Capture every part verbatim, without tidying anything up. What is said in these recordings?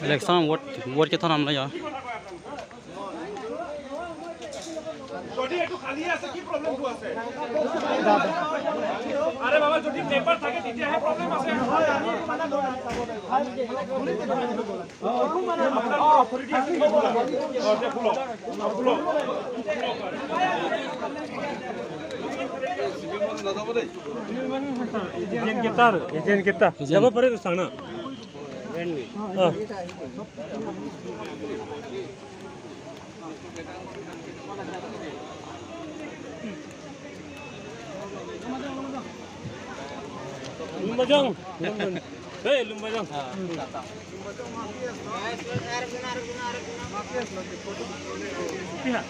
Election vote, vote kethondamlo ya. যদি এইটো খালী আছে, কি প্ৰব্লেমটো আছে? আৰে বাবা, যদি পেপাৰ থাকে তেতিয়াহে প্ৰব্লেম আছে। এজেণ্ট কেইটা আৰু? এজেণ্ট কেইটা? এজেণ্ট। যাব পাৰে তো চানা। অ। Lumbajong. Hei, Lumbajong. Piha?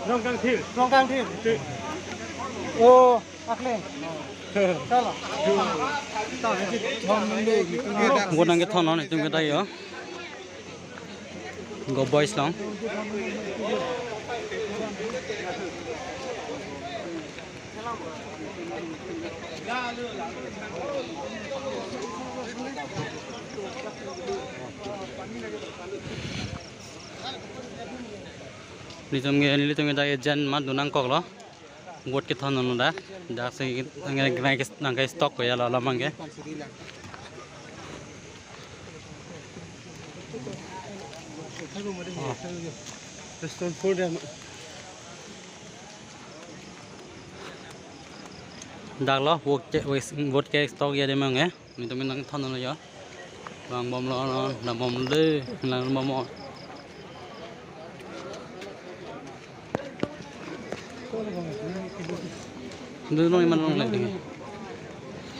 Rongkangthir. Rongkangthir. Oh, akle. Chalo. Vote nangkethon non itum kedai yo. Go boys long. Nelitum ke, nelitum ke dak agent amat dun nangkoklo. Vote kethon non dak. Dak si nangke, nangke stock ko ya lo lo mangke. Oh. Stone four dam. Dak lo vote ke, vote ke stock ya de mangke. Nelitum nangkethon non ya. Vangbomlo non, vangbomlo, vangbomlo. Dun non iman non le ding.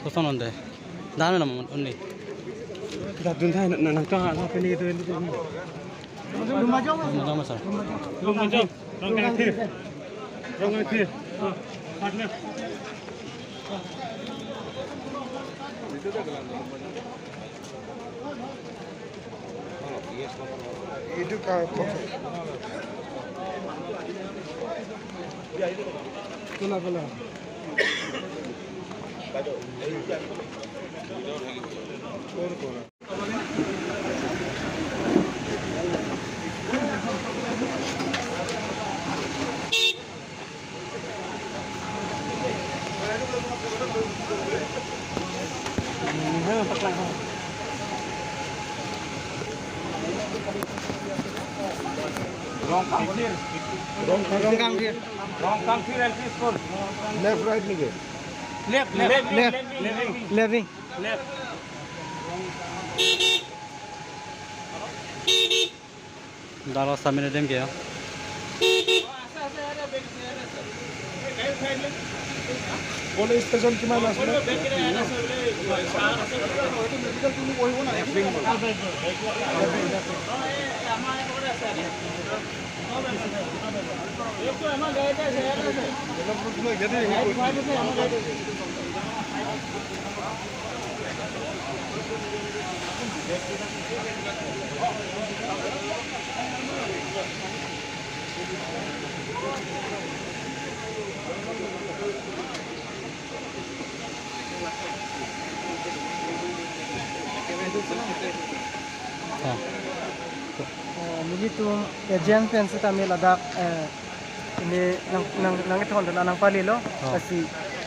Kosonnon de. Dan na mon only. Dak dun thai na nang ka la pini tu ni. Lumbajong, sir. Lumbajong. Rongkangthir. Rongkangthir. Ah, partner. Itu ka kona kona. Kona kona. Rongkangthir. Rongkangthir. Rongkangthir L P School. Left, right niki? Left, left, left, left, left, left, left. Left. Dak lo submit dem ke ya. Police station কিমান আছিলে? Ah. Eh, nelitum agent pen sitame ladak, eh, ini nang, nang, nangkethon dun nangpalilo. Oh. Lasi,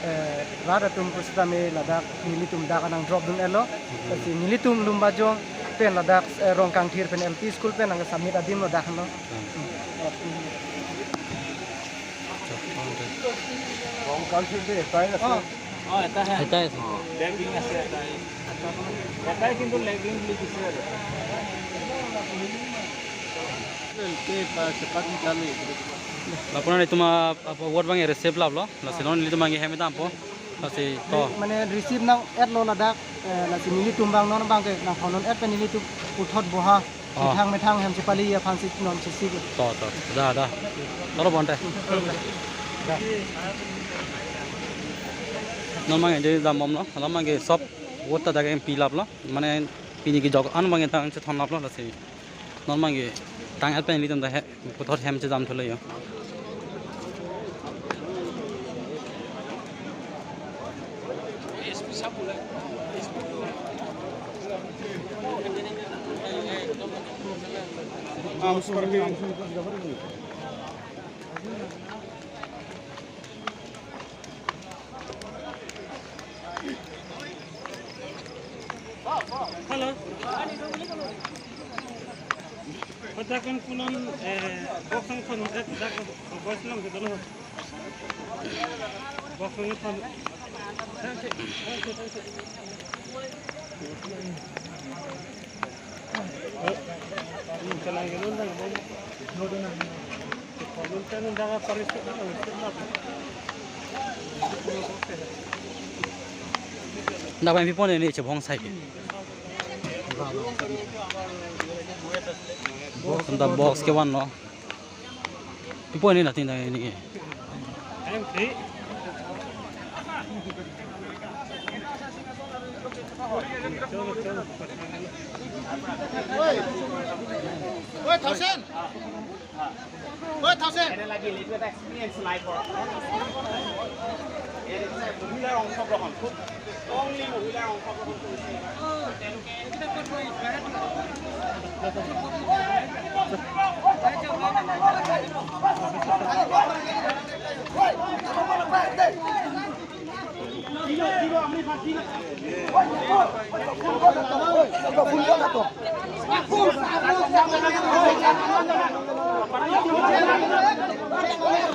eh, rat atum pusitame ladak nelitum dak nang drop dun-etlo. Hmm. Lasi nelitum Lumbajong pen ladak, eh, Rongkangthir pen L P School pen nang submit adim lo dak lo. Hmm. Hmm. Rongkangthir de, tai na. Oh. অ, এটা হে। এটাই আছে। Leg wing আছে, এটাই। এটাই কিন্তু leg wing বুলি দিছে আৰু। Lapunan itum a, a, vote abang receive laplo, lasi non nelitum abang hem dampo, lasi to. Mane receive nang-etlo ladak, eh, lasi nelitum abang non abangke nangphan non-et pen nelitum puthot boha. Oh. Methang methang hem chepali aphan si non chesik. To, to. Da, da. Tolo bonte. Non abangke dambomlo. Non abangke sob vote ta dak hem pilaplo. Mane pini kejok an abangke tang chethonlaplo lasi. Non abangke tang-et pen nelitum ta he puthot hem chedamthulo yo. Hello. Hotak kan punon, eh, box ang kon hotak, hotak box lang gitu loh. Box ang kon. Dak pen pi pon ne chebong sai ke. Anta box kevanlo. Pi pon ne natin dak ne ke. Oi, Thaosen! Oi, Thaosen! এনে লাগিল, এইটো এটা এক্সপিৰিয়েঞ্চ লাইফৰ। মহিলাৰ অংশগ্ৰহণ, খুব ষ্ট্ৰংলি মহিলাৰ অংশগ্ৰহণ কৰিছে এইবাৰ। তেওঁলোকে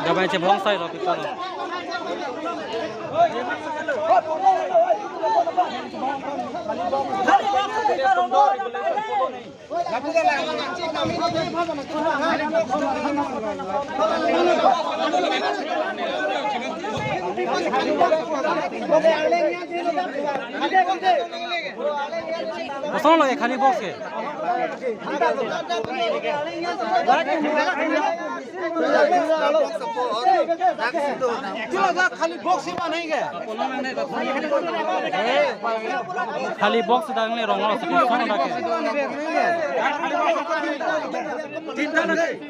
Dabai chebong sai lo, pi pon lo. Kosonlo ke khali box ke? Khali box si man hai ke? Khali box dang le rong lo, kosonlo ke?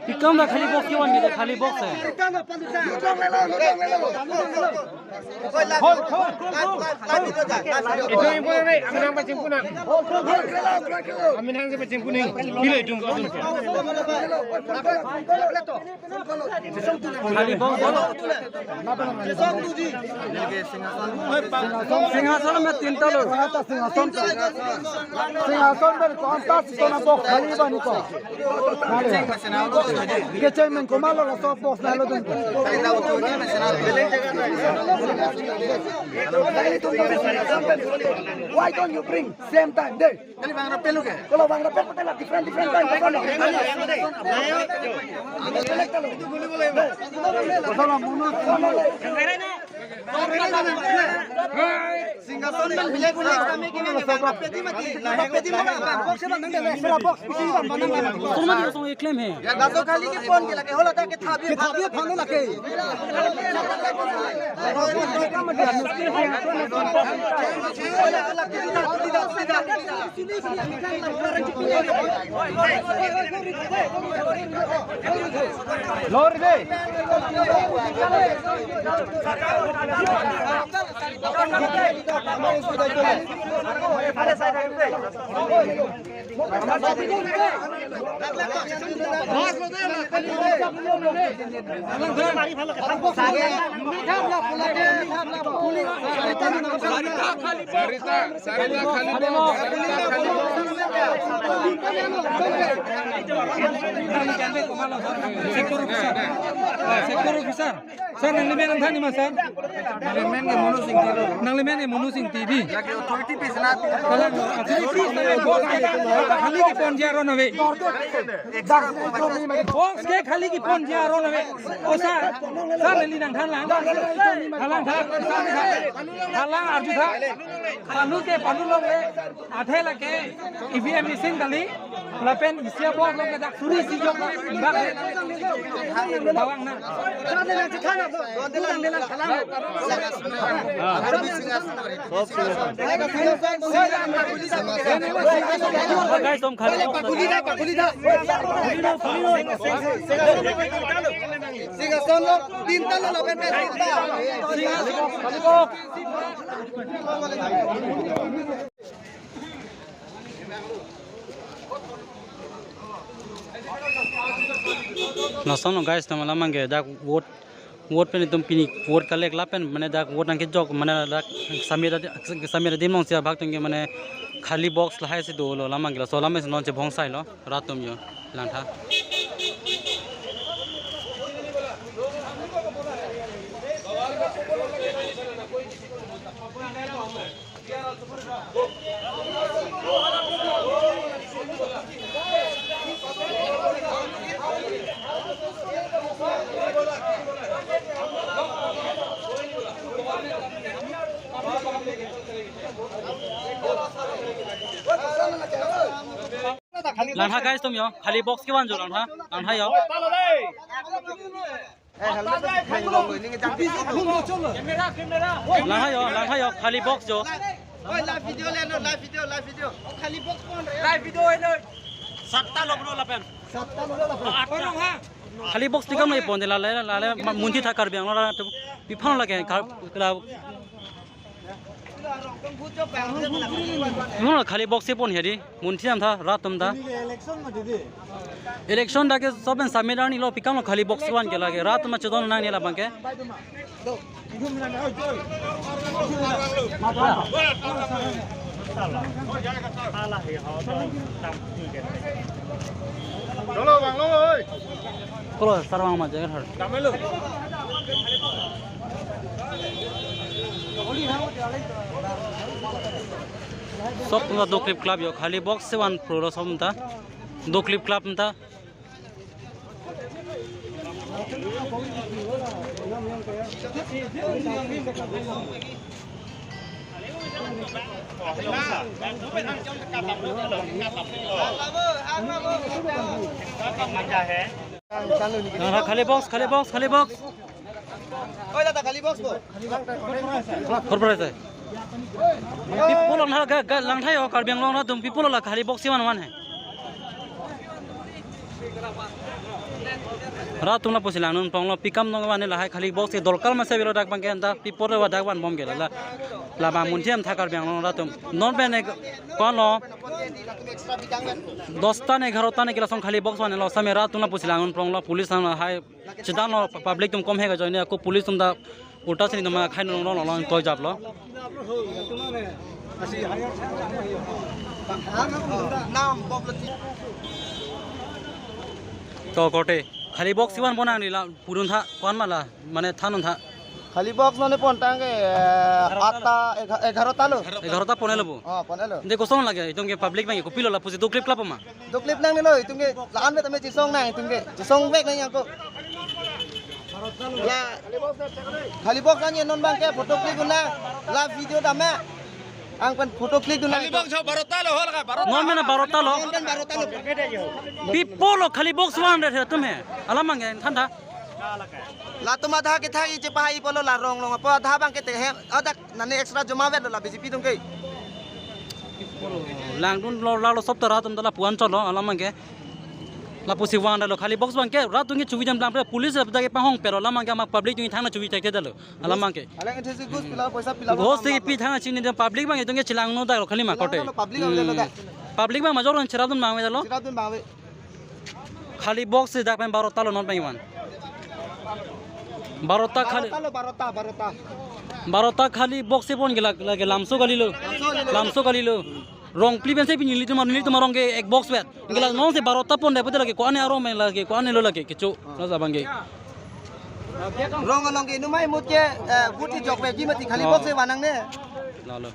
Tikam da khali box kevan ke, khali box hai. Itum ipo nai, ami nang pachingpu nang. Ami nang si pachingpu nai. Pilo itum, itum. Khali box. Singhason, singhason me tinta lo. Singhason ber ko anta sona box khali bani ko. Kecheng men komatlo laso box nanglo dun. Why don't you bring same time? Dei. Kali bang rapel lo ke? Kalau bang rapel pakai lah different, different time. Kosonlo, munu. Singhason nang bilai kuning kami kini, nang pedi mati, nang pedi mati. Box si nang dei, sera box pisi bang, bang nang. Sona di kosong eklem he. Ya, gaso khali kepon ke lake, hola ta kethabi, kethabi phano lake. Lori dei. চাৰিটা, চাৰিটা খালী বক্স, চাৰিটা খালী box. Sector officer. Sector officer. Sir, nanglimen nangthan ma, sir? Nanglimen ke Monu Singti lo. Nanglimen ke Monu Singti dei. Lake authority pen sana. Kalang authority pen sana box ke khali kepon ji aron ave. Box ke khali kepon ji aron ave. O sir, sir, neli nangthan lang. Thanlang tha. Thanlang arju tha. Palu ke, palu longle. Athe lake E V M machine kali. Lapen isi a-box along ke dak suri isi jok bak. Bawang na. Guys, tom khali. Pakuli da, pakuli da. Singhason lo, tinta lo, lapen tinta. Lason lo guys, tama lamang ke dak vote, vote pen itum pini vote collect lapen mane dak vote nangkejok, mane dak submit adi-, submit adim along si abhag atum ke mane khali box lahai si dolo lamang ke, laso lamang si non chebhong sai lo rat atum jo langtha. Langtha guys atum jo, khali box kevan jo langtha, langtha jo. Langtha jo, langtha jo, khali box jo. Oi, live video le, no, live video, live video. Khali box kon re. Live video hai no. Satta lo bro lapen. Satta lo lapen. Khali box tikam nai pon de la le, la le, ma-, munthi tha Karbi Anglong atum. Pi aphan lake kar-, kala. No, khali box si pon hedi. Munthi am tha, rat atum tha. Election ma didi. Election dak ke sob pen submit arni lo, pi akam lo khali box kevan ke lake. Rat atum chedon nangne labang ke. Cholo, vanglo, oi. Kolo, sar vang ma jaga thar. Damelo. Sob atum ta do clip club jo, khali box si van pro lo sob atum ta. Do clip club atum ta. Langtha, khali box, khali box, khali box. Oi, dada, khali box bo. Khor prai sai. Pi apot lo na ga, ga langtha jo Karbi Anglong rat atum, pi apot lo la khali box si van van he. Rat atum lapusi langnon pon lo, pi akam nong van lahai khali box ke dorkar masa avelo dak abang ke, anta pi apot lo dak van bom ke la. La, labang munthi am tha Karbi Anglong rat atum. Non pen ek kon lo. Dos tan, egharo tan ke lason khali box van lo, same rat atum lapusi langnon pon lo, police atum lahai chedon lo, pu-, public atum kom he kajoine ako police atum ta ulta si netum akhai nong nong nong toi jap lo. To korte khali box si van pon nang ri la pudun tha, ko-an ma la, mane thanon tha. Khali box non pon tang ke, eh, atta, egha-, egharo ta lo. Egharo ta pon-e lo bo. Oh, pon-e lo. De kosong lake, itum ke public abang ke, kopilo lapusi do clip club ma. Do clip nangne lo, itum ke, la-an vet tame chesong nang, itum ke, chesong vek nang ako. La, khali box nangji non abang ke, photo click un nang, la video dam ma. Ang pen photo click un nang. Khali box jo baro ta lo, hol ka, baro ta. Non mena baro ta lo. Non pen baro ta lo. Pi apot lo khali box van re atum he. Alam abang ke, than tha. Latum adha kethak i chepahai apot lo la rong along apot adha abang ke te he, adak nani extra joma vet lo la B J P atum ke. Langdun lo la lo sob ta rat atum ta lapu-an chot lo alam abang ke. Lapusi van lo khali box abang ke rat atum ke chuvi jam lam police rat ta ke pahong pero alam abang ke ama public atum thang na chuvi thek thek lo alam abang ke. Alang ethesi gus pila poisa pila. Ghos te pi thang chini de public abang ke itum ke chelangno dak lo khali ma korte. Public abang lo dak. Hmm. Public abang major kan cherap dun abang lo. Cherap dun abang. Khali box si dak pen baro ta lo non pen van. Baro ta khali. Baro ta lo, baro ta, baro ta. Baro ta khali box si pon ke la, la ke lamso kali lo. Lamso kali lo. Lamso kali lo. Rong phli pen si pi nelitum, nelitum arong ke ek box vet. Ke la non si baro ta pon de pute lake ko-an arong pen lake ko-an lo lake kecho. Ah. Laso abang ke. Rong along ke numai mut ke, eh, but i jok vekji mati khali box si van nangne. La lo.